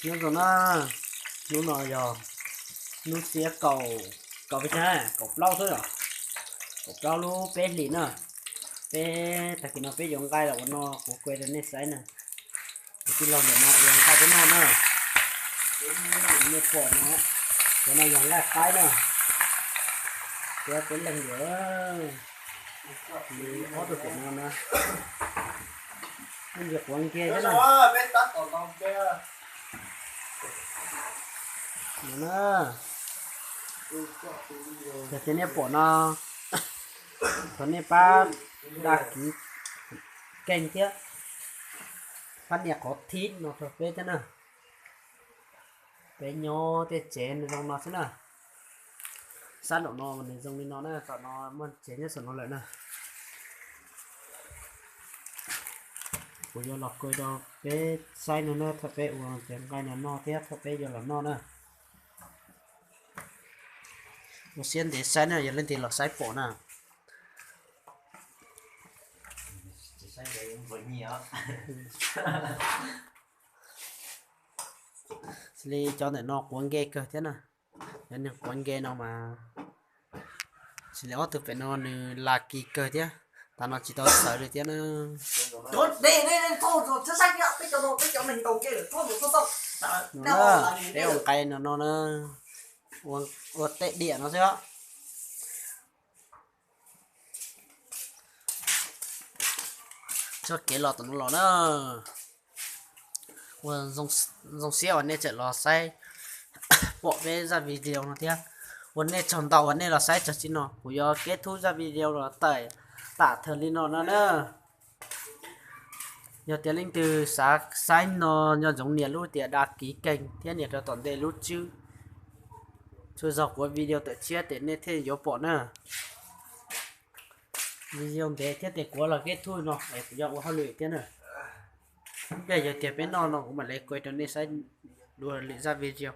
Nyob zoo na, hnub no yog hnub xiab kaum, kaum peb, kaum plaub xwb yom, kaum plaub lub peb hlis na. Peb tag kis no peb yuav nqaij los ua no kuv kuaj rau nej saib na. Tus tij laug ntawm no ua nqaij peb noj na. Nej pom no, cov no yog nqaij qaib na. Cov peb leeg yom, ob tug pem no na, nej ntsia quav nkiag thiab na. Yog tias nej pom no, thov nej pab đăng ký kênh thiab pab nias qhov thib no rau peb thiab na. Peb nyob tej tsev zoo no xwb na. Sab nraum no nws zoo li no na, tom no muaj tsev nyob saum no lawm na. Kuv yuav los kuaj rau peb saib no na, thaum peb ua cov nqaij no noj thiab thaum peb yuav los noj na. Ua siab ntev saib na, yog leej twg los saib pom na. Xws li cov ntawm no quav nkees kawg thiab na. Cov neeg quav nkees no mas, xws li ob tug pem no nws lag kis kawg thiab, tas no tsis tau xawv li thiab na. No na, peb ua nqaij no no na, ua tej diam no xwb os. Txoj kev los tom no los na. Ua zoo siab uas nej tseem los saib pom peb zaj video no thiab. Ua nej tsaug ntau uas nej los saib txog txij no, kuv yuav kết thúc zaj video los tawm tam thời li no no na. Yog tias leej twg xav saib no nco ntsoov nias lub tias đăng ký kênh thiab nias rau tom ntej lub tswb, tsuas zog kuv video tawm tshiab ces nej thiaj yuav pom na. Video ntev thiab ces kuv los kết thúc no es kuv yuav ua hauj lwm thiab na. Ib pliag yog tias peb noj no kuv mam li kuaj rau nej saib dua lwm zaj video.